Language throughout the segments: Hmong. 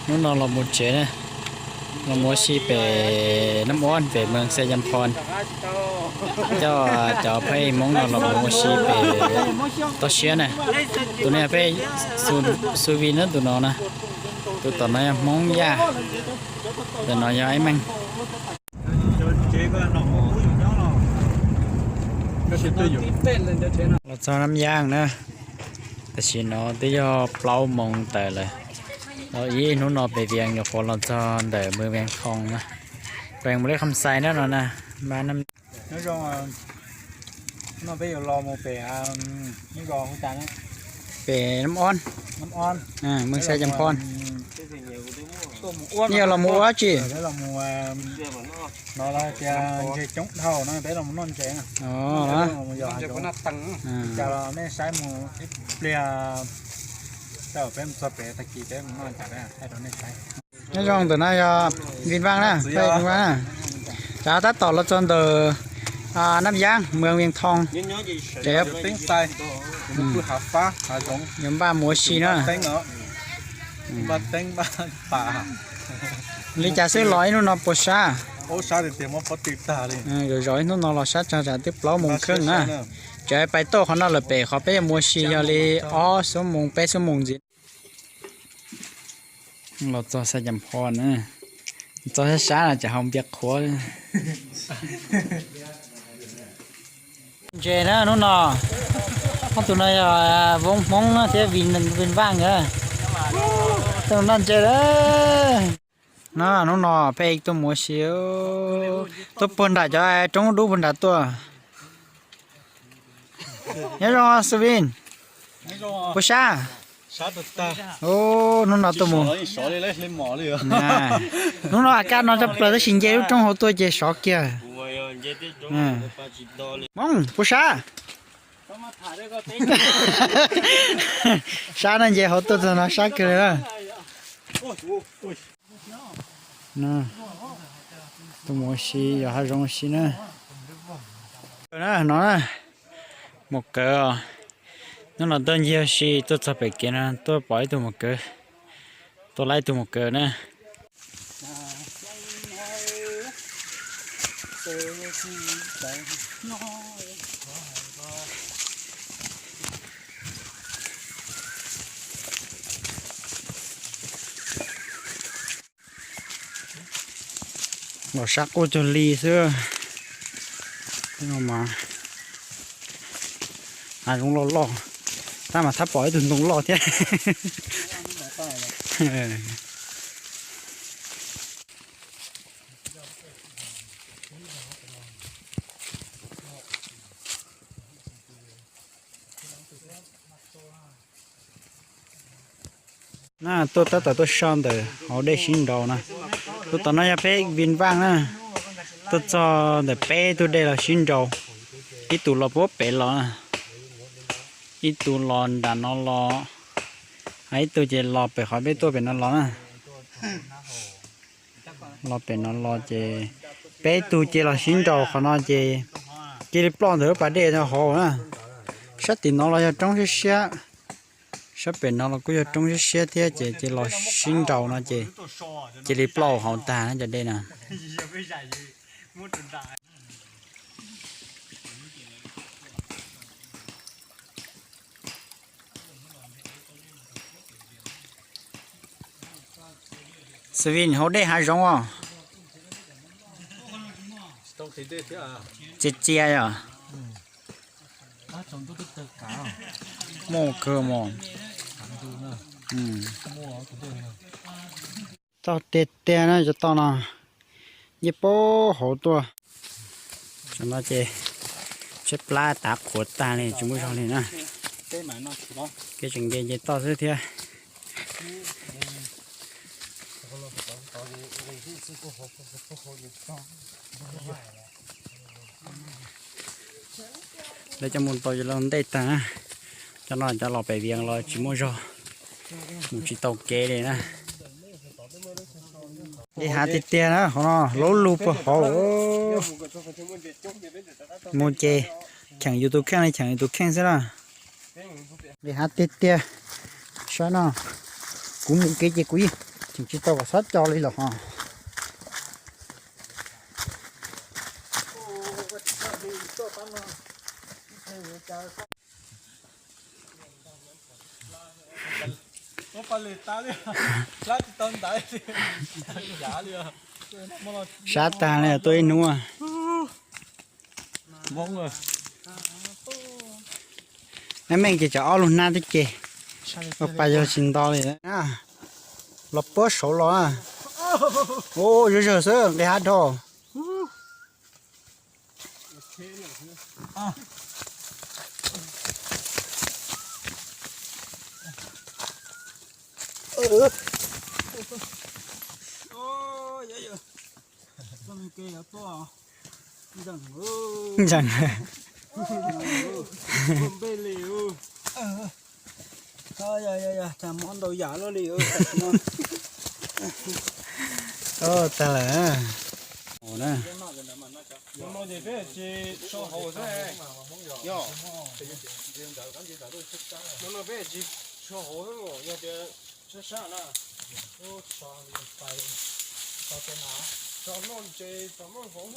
Hnub no los mus tsev na, los mus ua si pem Nab Ob pem Meeg Xais Yas Phoo. Coj cov phooj ywg Hmoob no los mus ua si pem toj siab na. Tus no yog peb Xu Vin na, tus no na. Tus tom no yog Hmoob Yaj, tus no yog Ib Meej. Los txog Nab Yaaj na, tam sim no twb yog plaub moos tawm lawm. Los ib hnub no pem Vias nyuam qhuav los txog ntawm Meeg Vias Thoo na. Pem mus li Kham Xais na no na. Nyob zoo, no peb yuav los mus pem, nyob zoo hu tas pem Nab Ob, Meeg Xais Yas Phoo. Nej yuav los mus ua dab tsi? No tias ntses coob dhau no peb los mus noj ntses. Cas los nej saib mus ib pliag, peb mus txog pem tag kis peb mus noj cas peb thaij rau nej saib. Nyob zoo, ntawm no yog Vin Vaj na, Vin Vaj na. Cov tab tom los txog ntawm Nab Yaaj, Meeg Vias Thoo. Ces teeb xais, pw hav fab hav zoov, yuav npaj mus ua si na. Npaj teeb npaj pam. Li cas xwb los ib hnub no puas sab? Zov zov ib hnub no los sab tsawg tsam twb plaub moos kheej na. Tseem pais tuaj qhov no lawm pem qhov peb yuav mus ua si yog li ob xuab moos peb xuab moos ntxiv. Los txog Xais Yas Phoo na, txog sab sab no tsam hau npias qhuav. Ntses na hnub no, ob tug no yog Voob Hmoob thiab Vin Vaj na. Tuaj noj ntses lawm. No hnub no peb tuaj mus ua si, tuaj puag nram cov roob dub puag nrad tuaj. Nyob zoo Xu Vin, puas sab? Hnub no tuaj mus, hnub no a kaj no tshaj plaws tab sis nce lub roob hauv tuaj ces sov kiag. Hmoob, puas sab? Sab na, nce hauv tuaj txog no sab kiag li na. Tuaj mus ua si, yog hav zoov ua si na. No na, mus kawv os. Hnub no tuaj ncig ua si tuaj txog pem kev no tuaj pom ib tug mus kawv, tuaj laib ib tug mus kawv na. Los sab quaj cuag li xwb. Hav zoov loj loj, tab mas thab pom ib tug ntoo loj thiab. Na, tuaj tab tom tuaj so ntawm hauv dej sib nraus na. Tus tom no yog peb Vin Vaj na. Tuaj txog ntawm peb tug dej los sib nraus. Ib tug los puag pem los, ib tug los nram no los, ib tug ces los pem qhov peb tuaj pem no los na. Los pem no los ces peb tug ces los sib nraus qhov no ces cia li ploj ntawm lub pas dej hauv na. Sab tim no los yog roob siab siab, sab pem no los kuj yog roob siab siab thiab ces cia li los sib nraus no ces cia li ploj hauv tag na cov dej na. Xi Vin, hauv dej hav zoov os. Txias txias yom. Muaj kawg mos. Toj tiag tiag na, cov toj no nce puag hauv tuaj. Tam no ces tshaib plab tav qhuav tag li tsis muaj zog li na. Kev tseem nce nce toj xwb thiab. Lawv cov mus tau yus laug ntej tag na. Cov no cov los pem Vias los tsis muaj zog, mus tsis tau kev li na. Li hav tiag tiag na, qhov no lub lug puag hauv. Mus ces cheem yus tus kheej li cheem yus tus kheej xwb na. Li hav tiag tiag. Saib no, kuv mus kev ces kuv yeej Tsis tau kom xob co li los ho. Sab tag li tuaj ib hnub. Nab meej ces tsam ob lub hnab twb ceg, ua pas yog tsis nto li. Los puab saud los. Ua zawg zawg xwb nqis hav dhau. Ntseeg. Cas mob ntau yam luaj li. Tag lawm. Ces peb tsis so hauv xwb. No peb tsis so hauv xwb, yog tias sab sab na. Tso noj ntses, tso noj hauv.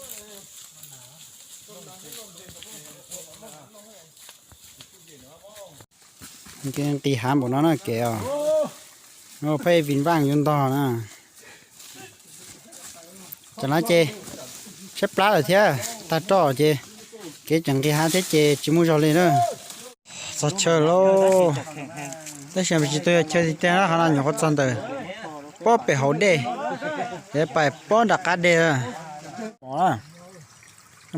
Nqis hav npaum no na kev os. Pheej vij vaaj yuav ntog na. Cov no ces tshaib plab lawm thiab, tag roj ces kev tseem nqis hav thiab ces tsis muaj zog li na. Txog chaw lauj. Tab sis tsis tau yog chaw tiag tiag na, qhov no nyuam qhuav txog ntawm pob pem hauv dej, es pais pob nram qab dej.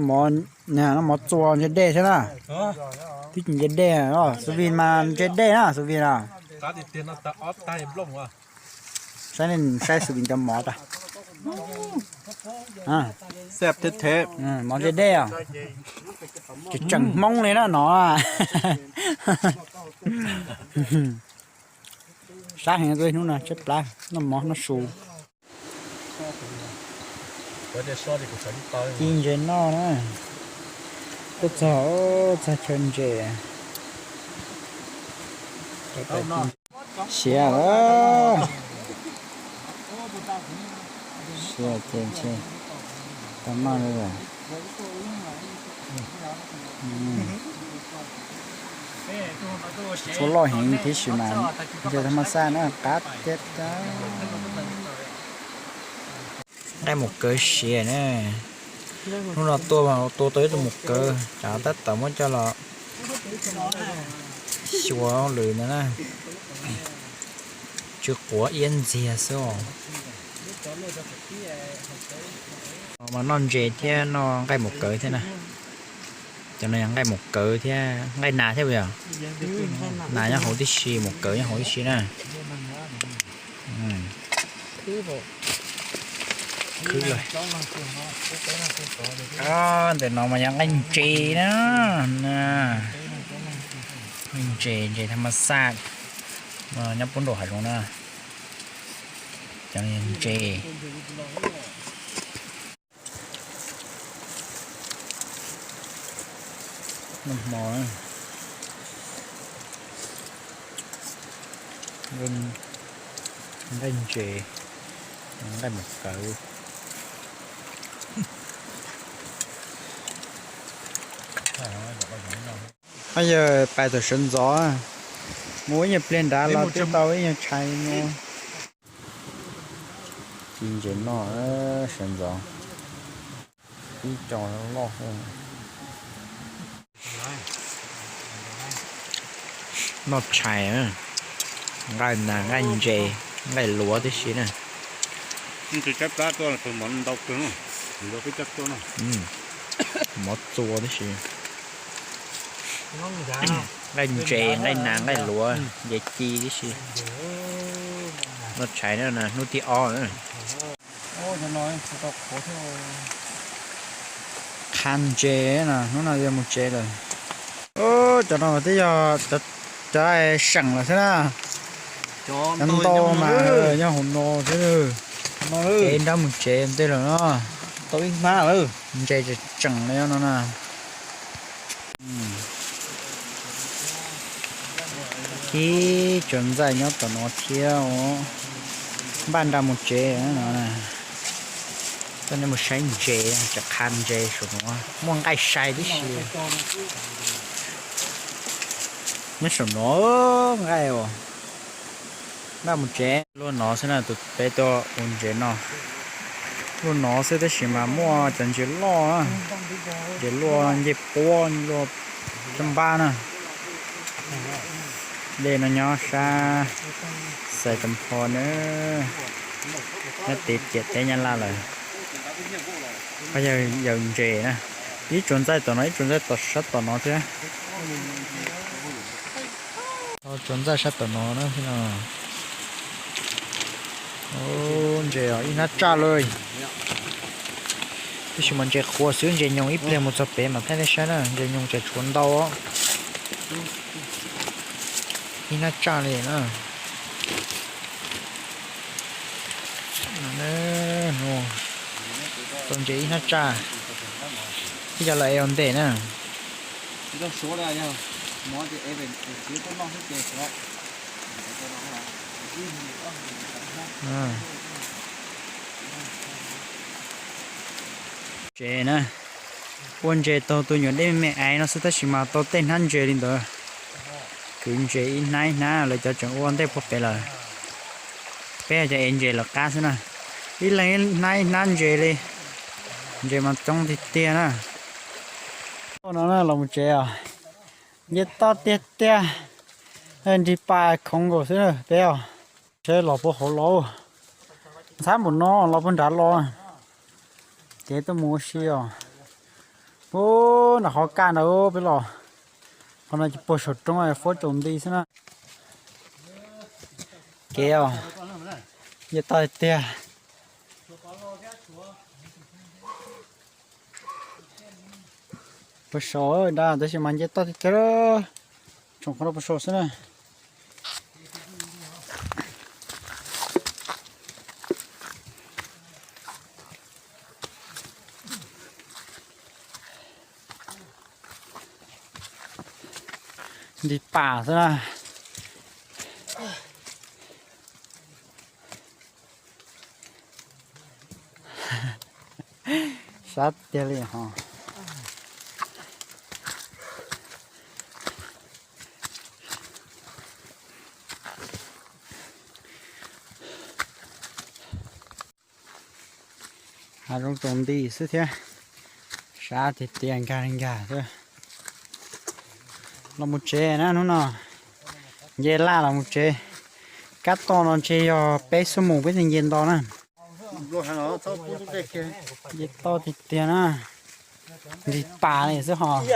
Mov, mov, mov txua ntse dej thiab na. Twb tsis ntse dej, xu vij mas ntse dej na, xu vij na. Saib, saib xu vij cov mov tas. Mov ntse dej os. Tseem Hmoob li na no. Sab heev, hnub no tshaib plab noj mov noj su. Ci ntses noj na. Tuaj txog, txog chaw ntses. Siav lawm. Siav ces ntshe tau noj li lawm. Tshuav loj heev tiam sis mas ntses thaj ma xaj na, qab tiag tiag. Nqaij mus kawv siav na. Hnub no tuaj, tua tau ib tug mus kawv, tsam tab tom muab coj los xyuas lwm ntawd na. Tsw quav iab ntxiag xwb os. Mas noj ntses thiab noj nqaij mus kawv thiab na. Cov no yog nqaij mus kawv thiab nqaij nas thiab puas yog? Nas nyob hauv tib si, mus kawv nyob hauv tib si na. Khwb lawm. Ntawm no mas yog nqaij ntses na. Nqaij ntses, ntses thaj ma xaj, nyob pub nraum hav zoov na. Cov no yog ntses. Noj hmo, nqaij ntses, nqaij mus kawv. Yog pais tom sawv ntxov, mus ib nyuag pliag nrad los twb tau ib nyuag tshais no. Ci ntses noj sawv ntxov, ib co loj. Noj tshais, nqaij nas, nqaij ntses, nqaij luav tib si na. Mov txua tib si. Nqaij ntses, nqaij nas, nqaij luav, ntses ci tib si. Noj tshais na, hnub thib ob na. Qha ntses na, hnub no yuav mus tsev lawm. Cov no twb yog cov seem lawm xwb na. Cov ntau mas nyob hauv no xwb. Kev nrab mus tsev ntej lawm no. Ntses tseem li no na. Ib co ntxaij nyob tom no thiab os. Npaj nra mus tsev no. Coj nej mus saib ntses, tseem qha ntses saum no, muaj nqaij sai tib si. Nyob saum no nqaij os. Npaj mus tsev. Luaj no xwb na, tus peb tuaj ua ntses no. Luaj no xwb tab sis mas muaj cov ntses loj, ntses luaj ncej puab, luaj caj npab na. Dej no nyob sab Xais Tam Pho na, nyob tid ciam teb Nyab Laj lawm. Qhov yog yawm ntses na, ib tsuas ntxaij tom no, ib tsuas ntxaij tom sab tom no thiab. Tsuas ntxaij sab tom no na. Ntses ib hnab tsaj lawm. Tab sis mas ntses qhuav xwb, ntses nyoos ib pliag mus txog pem mam thaij nej saib na, ntses nyoos tseem tshuav ntau. Ib hnab tsaj li na. Tau ntses ib hnab tsaj, ib co lawm es ua ntej na. Tsev na, ua ntses taug tus nyuam dej me me aiv no xwb tab sis mas tau tej hnab ntses li ntawd. Kwv ntses ib hnab ib hnab, lawv cov tseem ua ntej puag pem lawm. Peb cov ev ntses lawv qab xwb na. Ib leeg ib hnab ib hnab ntses li. Ntses mas coob tiag tiag na. Tuaj no na los mus tsev os. Nce toj tiag tiag. Nrig pas khoov nkaus xwb peb os. Seb los puag hauv los. Ntxhab npaum no los puag nrad los. Kev tuaj mus ua si os. Puag nram qhov kaj ntawd peb los. Qhov no ces puag saum roob fuab tsaus nti xwb na. Kev os, nce toj tiag tiag. Puag saum nrad tab sis mas nce toj tiag tiag. Tsoom qhov no puag saum xwb na. Nrig pas xwb na. Sab tiag li ho. Hav zoov tsaus nti xwb thiab, sab tiag tiag nkag li nkag xwb. Los mus tsev na hnub no, nce laj los mus tsev. Kab toj no ntshe yog peb xuab moos peb thiaj nce nto na. Nce toj tiag tiag na, nrig pas li xwb ho. Nrig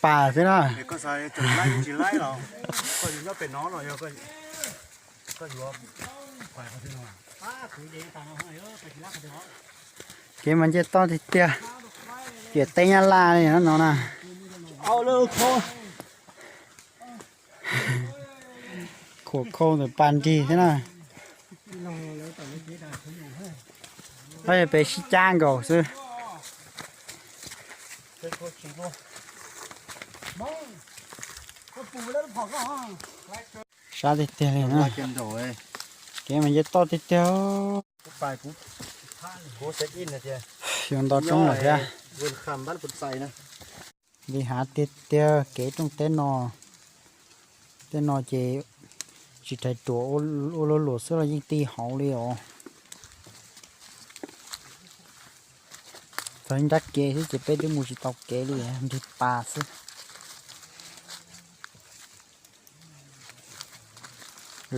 pas xwb na. Kev mas nce toj tiag tiag, ciam teb Nyab Laj li no na. Khuam khau ntawm pas nrig thiab na. Peb sib cab nkaus xwb. Sab tiag tiag li na. Kev mas nce toj tiag tiag. Yuav nto roob lawm thiab. Li hav tiag tiag kev rooj teb no. Tej no ces tsis rhais ruam, ua luaj luam xwb los yeej ti hauv li os. Txog ib nrab kev xwb ces peb twb mus tsis tau kev li, nrig pas xwb.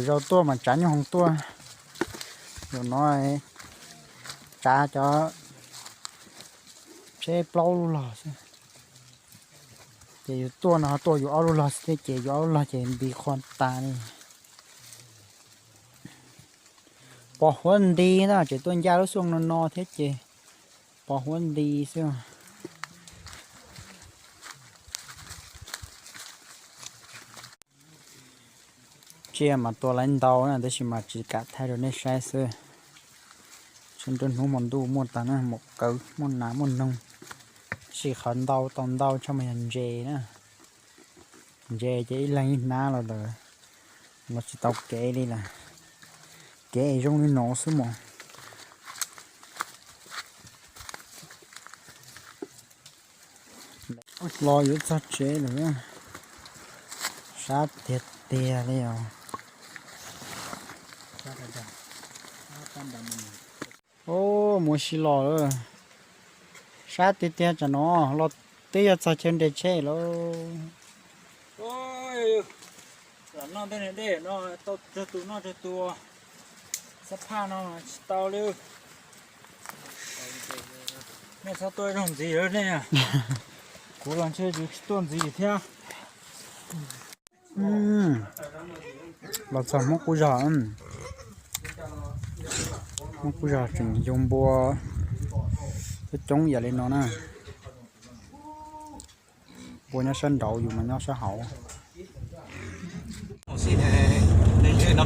Zaum tuaj mas tsav nyoob hoom tuaj, zaum no tsav cov tsheb plaub lub log xwb. Ces yus tuaj no tuaj yus ob lub log xwb thiab ces yus ob lub log ces nti qho tas li. Pos huab nti na, tseem tuaj ncaj lub xyoo no no thiab ces pos huab nti xwb. Tsiaj mas tua lawv ntau na, tab sis mas tsis kam thaij rau nej saib xwb. Tsis nruab hnub hmo ntuj muaj tag na, muaj kawv, muaj nas, muaj noog. Tab sis qhov ntau tau ntau tshaj mas yog ntses na. Ntses ces ib leeg ib hnab los lawm, los tsis tau kev li lawm. Kev es zoo li no xwb mos. Los yuav txog tsev lawm, sab tiag tiag li os. Ub, mus ua si los lawm. Sab tiag tiag tsam no los twb yuav txog chaw nres tsheb lawm. Lam noj tej niag dej no tau tsawg tus noj tsawg tus, xab phaj no tsis tau li. Nej txhob tuaj zaug ntxiv lawm nej, kuv los ntshe tsis tuaj ntxiv thiab. Los txog Hmoob Qub Zog, Hmoob Qub Zog tseem yug npua coob coob ib yam li no na. Npua nyob sab nraud, yus mas nyob sab hauv. Tiag na,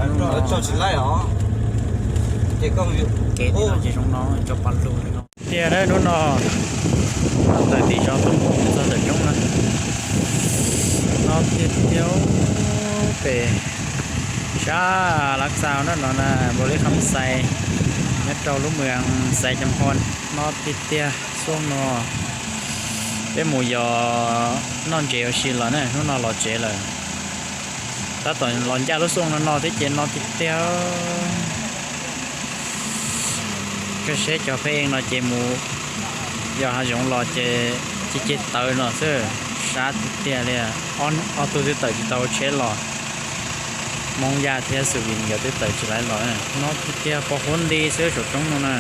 hnub no txog tim zos tuaj mus txog ntawm roob na. No tiag tiag, pem sab Lav Xaus na, no na npau li Kham Xais, nyob rau lub moos Xais Cam Hon. No tiag tiag, xyoo no peb mus yos noj ntses ua si los na, hnub no los tsev lawm. Tab tom los ncaj lub xyoo no no thiab ces no tiag tiag. Koj saib cov pheej no ces mus yos hav zoov los ces ceg ceg taws no xwb, sab tiag tiag li. Ob tug twb tawm tsis tau tsheb los, Hmoob Yaj thiab Xus Vin nkawd twb tawm tsis laiv los. No tiag tiag, pos huab nti xwb saum roob no na.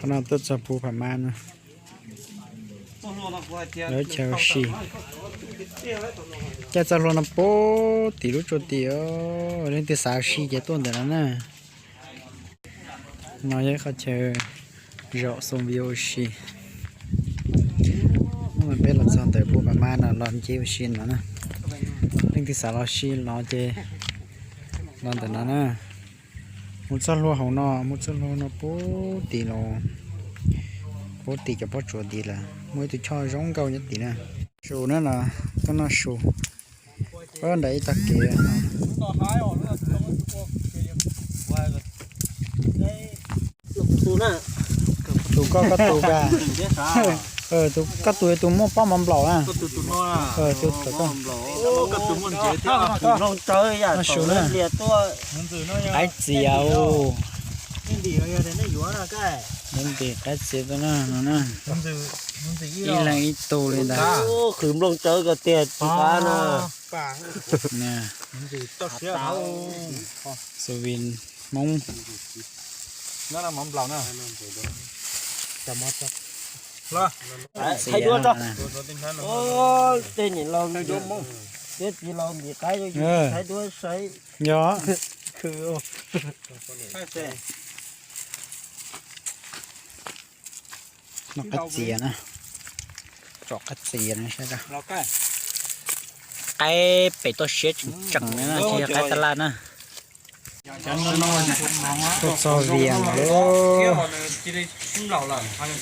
Qhov no tuaj txog Pu Pham Mab no, lawv chaw ua si. Caij txoj hlua no puag tim lub tsua tim, leej twg xav ua si ces tuaj ntawm no na. No yog qhov chaw zaum xoo viv ua si. Hnub no peb los txog ntawm Pu Pham Mab no los ncig ua si no na. Leej twg xav los si los ces los ntawm no na. Mus txoj hlua hauv no, mus txoj hlua no puag tim los, puag tim cov pob tsuas tid lawm. Muaj ib tug choj zoo nkauj nyob tim na. Su na los tuaj noj su. Nram ib tag kev. Tus koj koj tus ka. Koj tus tus muaj pob mov nplaum na. Tus koj. Noj su na. Qaib txias. Ntim qaib txias tuaj na no na. Ib leeg ib tug li ntawd. Qhwv nplooj tsawv ko tiag tsis qab na. Xus Vin Hmoob. Thaij duab tso. Tej niam laus ncuav Hmoob, thiab txiv laus ntim qaib, thaij duab saib. Yog. Noj qaib txias na. Tsom qaib txias na saib. Qaib pem toj siab tseem tseem na, tsis yog qaib tab laj na. Tuaj txog Vias lawm.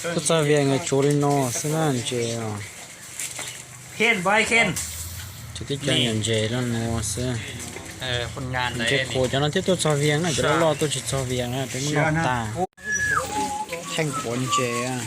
Tuaj txog Vias tsuas li no xwb na ntses os. Tsuas tib co nyuam ntses li no xwb. Ntses qhuav cov no thiab tuaj txog Vias na, cov loj loj tuaj tsis txog Vias na, peb muab noj tas. Kheej quav ntses.